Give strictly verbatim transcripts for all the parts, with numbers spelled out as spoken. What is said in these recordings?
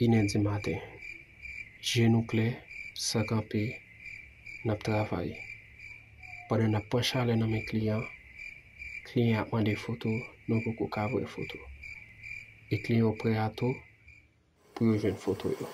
Inè di maten. Je nou klè, san kanpe, n ap travay. Pandan n ap pran chalè nan men kliyan, kliyan ap mande foto, nou poko ka voye foto. E kliyan yo prè a tou pou yo jwenn foto yo.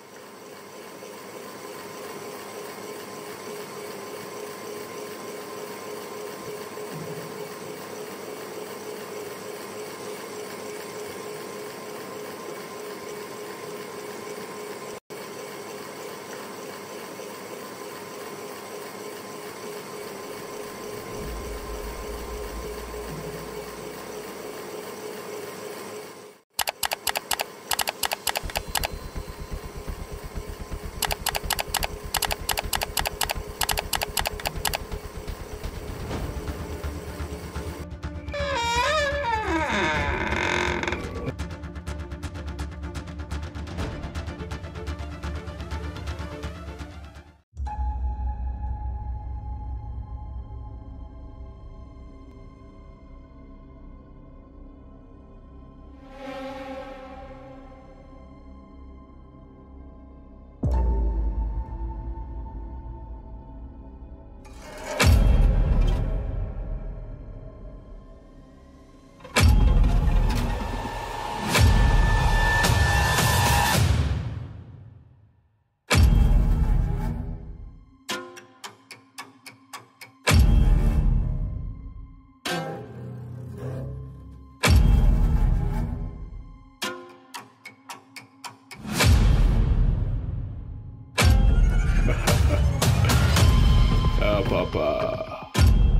Ah, papa.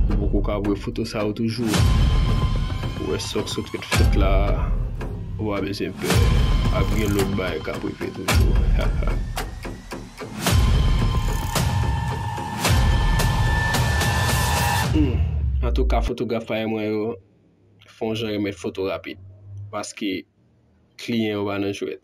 Ou poko ka voye foto sa yo toujou. Ou wè sa k sot ret fèt la, ou pa bezwen pè. Ap gen lòt bagay k ap rive toujou. Hmm. Antouka, fotograf pa mwen yo, fè yon jan remèt foto rapid. Paske kliyan yo pa nan jwèt.